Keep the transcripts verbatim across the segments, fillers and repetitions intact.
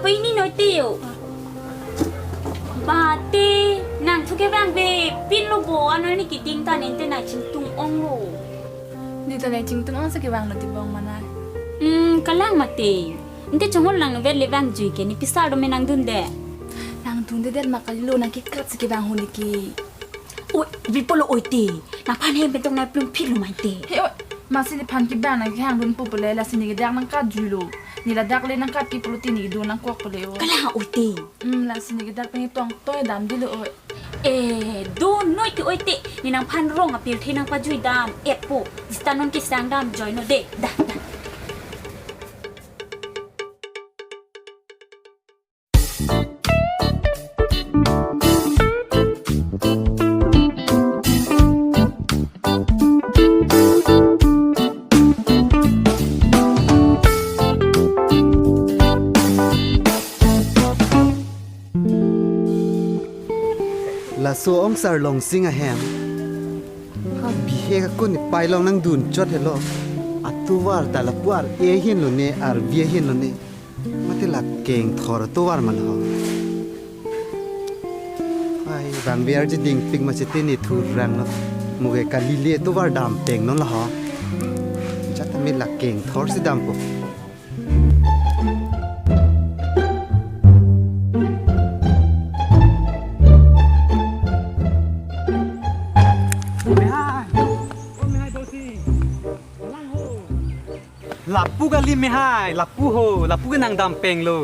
Pini noi te yo. Ba te, nangthu kevang ave pin lo bo, ano ne keding ta ninte nangchingtung onglo. Ne ta nangchingtung ong si kevang lo ti bong manai. Hmm, kalang mati. Ninte chongol nang vet le vangjui ke ne pisa do me nangdunde. Nangdundedet ma kalilo, nang kekrat si kevang ho ne ke. Oi, bipo lo oi te. Nangphan hem pen tong nangplum phit lo mai te. He oi, masi nephan kevang nang kehang dunpo pule, lasi ne kedak nangkatjui lo. Ne ladak le nangkat ke pulote ne kedun nangkok pule oi. Kalang oi te. Hmm, lasi ne kedak pen tong toi damde lo oi. Eh, do noi te oi te. Ne nangphan rong apirthe nangpajui dam-etpo. Sita non kesang damjoi non de. Dah, dah. Laso ongsar Longsing ahem ha bihek akun ipai along nangdun chot helo. Atovar ta lapu ar-e ahin lone, arvi ahin lone. Mate la kengthor atovar ma lo. Ai, bang biar ji dingpik ma chete ne thurang lo. Muge kali le atovar dam peng non lo ho. Jat me la kengthor si dampo. Mehai. Oh, mehai dosi. Lang ho. Lapu kali mehai, lapu ho, lapu ke nangdam peng lo.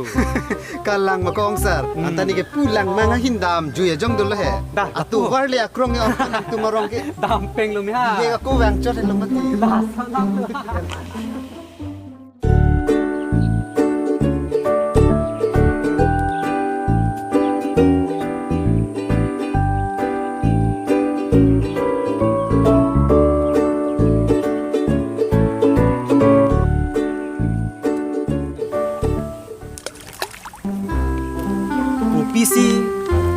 Kalang ma ko ongsar, hmm, anta ne kepu lang mang ahin damjui ajong dolo he. Dah, lapu. Atovar le akrong he ong nangtum arong ke. Dam peng lo mehai. Ye ako vang chot lo mati. Dah, salam. Kopisi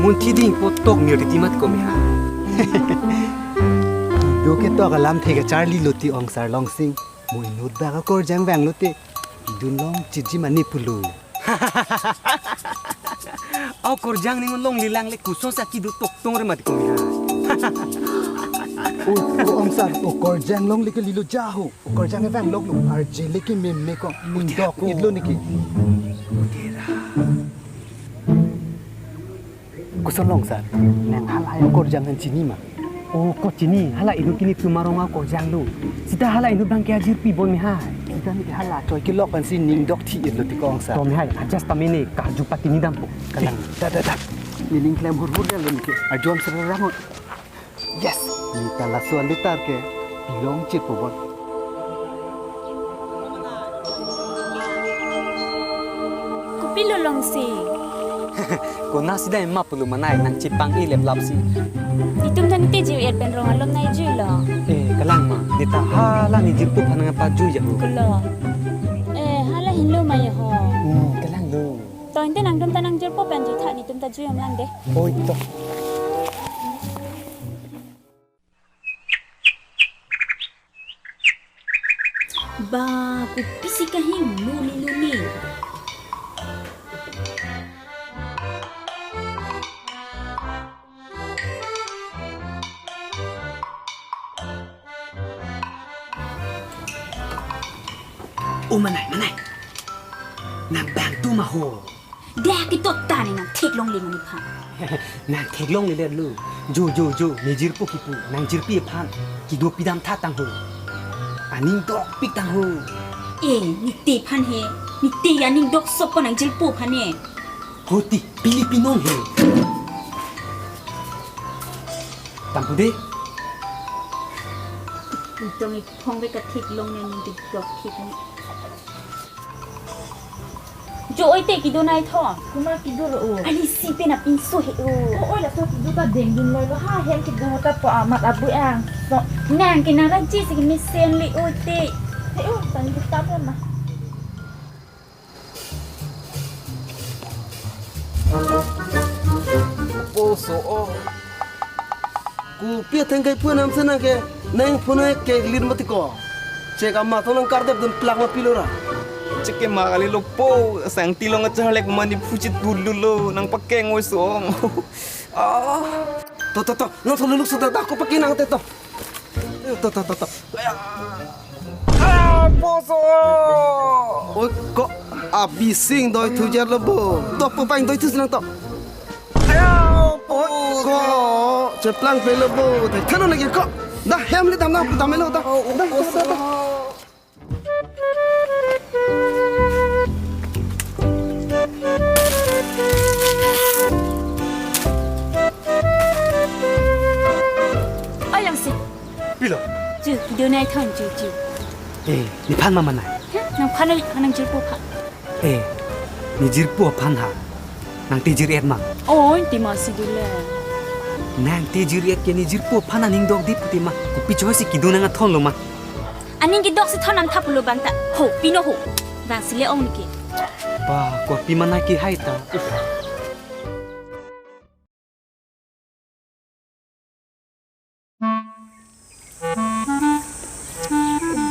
munthi ding po tok mir titi mat ko mehai. Do ke tok alamthe kacharli lo ti ongsar Longsing. Mo inut bak akorjang vang lote, idun long chitji mane pulo. Akorjang ning longlelang le koson sa kedo toktong re mati ko mehai. O, o ongsar, akorjang longle ke lilo ja ho. Akorjang ke vang lok lo, arje le ke meme ko, ningdok-it lo ne ke. Koson Longsar, nang halahai akorjang nangchini ma? O, ko chini, hala inut ke netum arong akorjang lo. Sita hala inut abang ke ajirpi bon mehai. Sita ne ke hala choi kelok ansi ningdok thi-et lo ti ko ongsar. To mehai, adjust ta mene, karju pati ne dampo. Kalang, da, da, da. Ne ning klem hurhur lo ne ke. Arjom serang. Yes, ne ta laso alitar ke pilong chit po bon. Kopilo Longsing? Konat si dai ma pulo manai, nangchepang-i leplap si. Netum ta ne te jir-et pen rong alom nangjuilo. Eh, kalang ma, ne ta hala ne jirpo aphan nangpajui ya ho. Kolo. Eh, hala hinlo ma ya ho. Hmm, kalang lo. To ante nangtum ta nangjirpo pen jutha netum ta jui-om lang de. Oi to. Ba, kopisi kahingno ne, no ne. O manai, manai. Nang bang tu ma ho. Dak ketot ta ne nang theklongle ma nephan. Nang theklongle lo. Jo, jo, jo, ne jirpo kipu, nang jirpi aphan kedo pidam tha tang ho. Aning dokpik tang ho. Eh, ne te aphan he, ne te aning doksop ko nang jirpo aphan he. Hoti, pili pinong he. Tampu de. Itong iphong ke katheklongle ne dok thik ne. Jo oi te kedo nai tho. Komat kedo lo o. Ali si pen apinso he o. O oi laso kedo ta dengdun loi lo ha hem kedo ta po amat abu ang. So. Nang ke nang raji si mesen le oi te. He o tang kita po ma. Opo so o. Kopi atheng kai pu nam se nang ke nang phone ke lir mati ko. Chek ama to nang kardep dun plak ma pilo ra. Cheke ma kalilo po, sangti along acharlek mani phuchit dulu lo, nangpakeng oi song. Ah. To, to, to, nang thululuk sudah dah, ako pakinang te to. To, to, to, to. Ah, poso. Oi, ko abising doi thujar lo bo. To, po pain doi thus nang to. Ah, poso. Ko cheplang pelo bo. Thano lagi ko. Dah, hem le dam na, dam lo dah. Oh, dah, poso. Dah, dah, dah. Oi, Langsi. Pilo? Ju, kido nai thon, ju, ju. Eh, nephan ma manai? Heh, nangphan oi, nang jirpo phan. Eh, ne jirpo aphan ha. Nang tejir-et ma? Oi, tema si dile. Nang tejir-et ke ne jirpo aphan aning dokde pu tema. Kopi choi si kido nang athon lo ma? Aning kedok si thon nam thap lo bang ta. Ho, pino ho. Bang si le ong ke. Ba, kopi manai ke hai ta. Uff.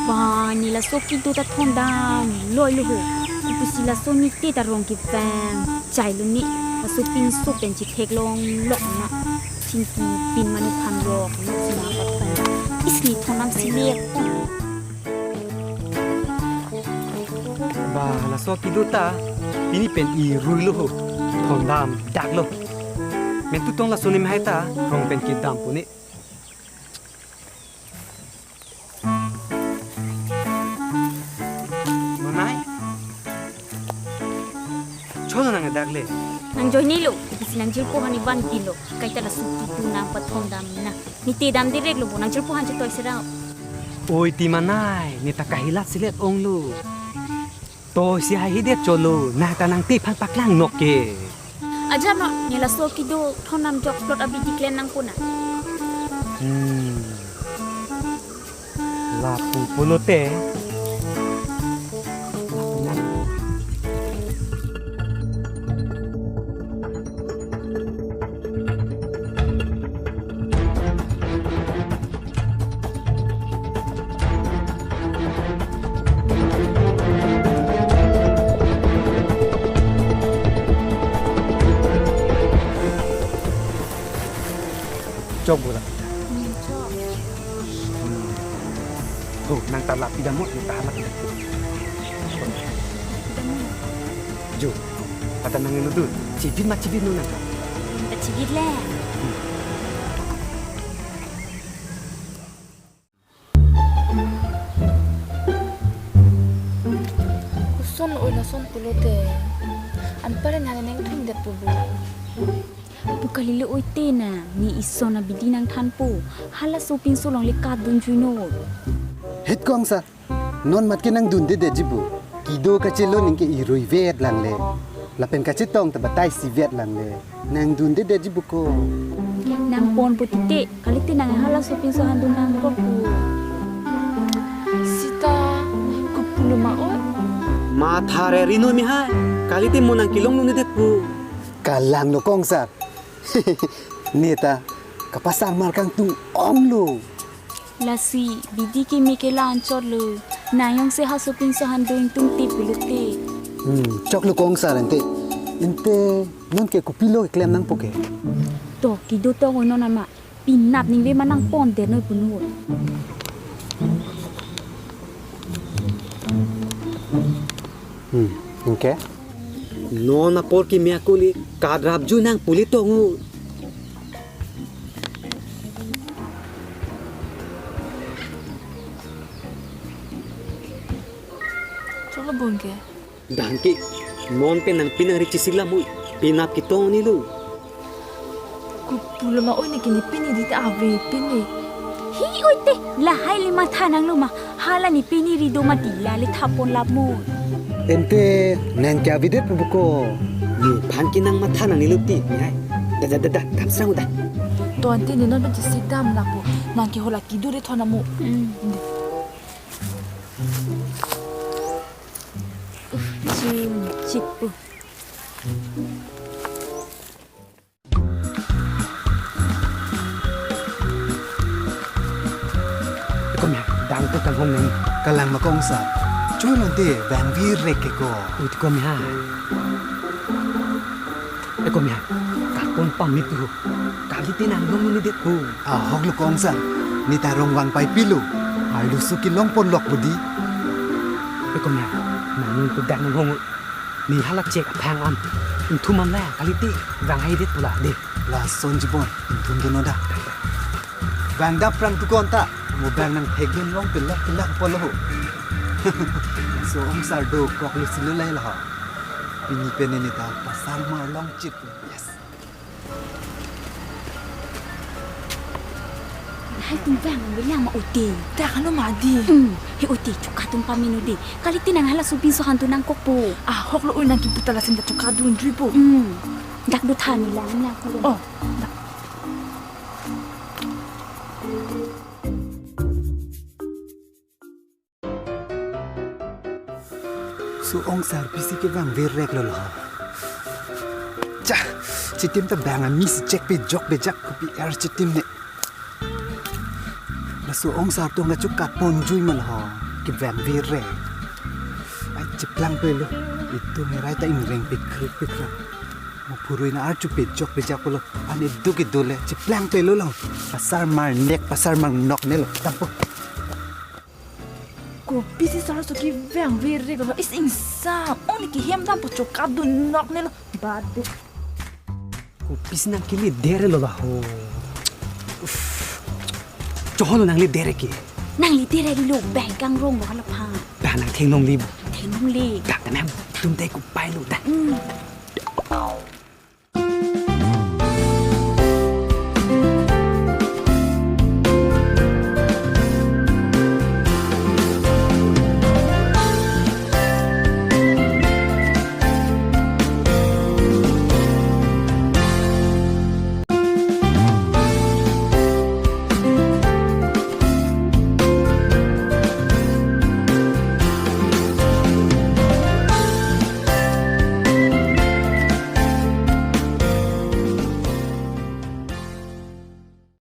Ba, ne laso kido ta thondam loi lo ho. Ipusi laso ne te ta rong kevang chai lo ne. Laso pinso pen chetheklong lok na. Chingki pin manu phan lok na si nang ta thondam. Is ne thondam si le. Ba, laso kido ta pini pen irui lo ho. Thondam dak lo. Mentu tong laso ne mahai ta rong pen kedam pu ne. Manai. Cholo nang dak le. Nang join ni lo. Isi nang jirpo hani ban tin lo. Kaita laso kido nang pathondam na. Ne te dam direct lo bo, nang jirpo han chetoi serang. Oi, ti manai, ne ta kahilat silet ong lo. To si hai hidet cholo, nang ta nang te phan paklang nok ke. Ajam no, ne laso kido thondam jok plot abidi klem nangpo na. Hmm. Lapu pulote. Chok bola. Hmm, chok. Hmm. Ho, nang ta lapi damot, nang ta lapi damot. Jo, pata nang inu dun. Chibit ma chibit nu nang. Ta chibit le. Hmm. Koson oi lason pulote. Anpar nang neng thum det pu bo. Pu kalilo oi te na, ne ison abidi nang thanpo. Hala sopinso along le kadun juino. Het kong sir, non mat ke nang dunde detji bo. Kido kachelo ningke irui vet lang le. Lapen kachetong ta batai si vet lang le. Nang dunde detji bo ko. Nang ponpo tite, kalite nang hala sopinso han dun nang ko pu. Sita, kopulo ma oi. Matha re rino mi hai. Kalite mo nang kelong nune det pu. Kalang no kong sir. Ne ta kapasar mar kangtung ong lo. Lasi, bidi ke me ke la anchot lo. Nang jongsi ha sopinso han dun tung te pulote. Hmm, chok lo kong sir ante. Ante, non ke kopilo keklem nangpo ke. To, kido tong oi non ama. Pinap ningve ma nang pon det noi punoi. Hmm, anke? Non apor kimi akuli kadrap ju nang puli tongu. Cholo bun ke? Bang ke, non pen nang pini nang rechi silam oi, pinap ketong ni lo. Kopulo ma oi ne ke ne pini di ta ave pini. Hi oi te, lahai le matha nang lo ma, hala ne pini ri do ma di la le thapon lap mo. Ante nang ke ave det pu ko. Nephan ke nang matha nang ni lo ti, ne hai. Da, da, da, da, dam srang da. To ante ne non pen chesi dam lapo, nang ke hala kido re thon amo. Hmm. Ante. Uff, chim, chip, uff. Kom ya, dang tu kan hong neng. Kalang ma kong sir. Chun ante bang virek ke ko. Ut ko mi ha. E ko mi ha. Kapon pamit pu. Kalite nang nong ni det pu. Ahok lo ko ongsar. Ne ta rong vang pai pilo. Arloso kelong ponlok budi. E ko mi ha. Nang nong pu dak nang hong. Ne hala chek aphang an. Ingthum an la kalite vang hai det pu la de. Lason chibon. Ingthum dun non da. Bang dap prang tukon ta. Mo bang nang thek dun long pelak pelak polo ho. So ongsar dokok lo silo lai la ho. Pini pen ne ta pasar ma long chit. Yes. Hai tum bang bilang ma uti. Dak ano ma di. Hmm, he uti chuka tum paminu di. Kalite nang hala supin so han tu nang kokpo. Ahok lo un nang kiputa lasim ta chuka dun jui po. Hmm. Dak do than ni lang lang ko. Oh. So ongsar pisi kevang virek lo lo. Cha, chitim ta bang ami si chek pejok pejak kopi er chitim ne. Laso ongsar tong kachuk kapon jui ma lo ho. Kevang virek. Ai cheplang pelo. Itum erai ta ingreng pikrik pikrak. Mo phurui na archu pejok pejak pelo. An eduk edole. Cheplang pelo lo. Pasar mar nek, pasar mar nok ne lo. Tampo. Kopi si sar so kevang virek lo, is ingsam. Ong ne kehem dam po chuka dun nok ne lo. Badu. Kopi si nang kele dere lo la ho. Uff. Choho lo nang le dere ke. Nang le dere lo bang kangrong lo hala pha. Ba nang thenglong le bo. Thenglong le. Ba nang tum te ko pai lo da. Hmm.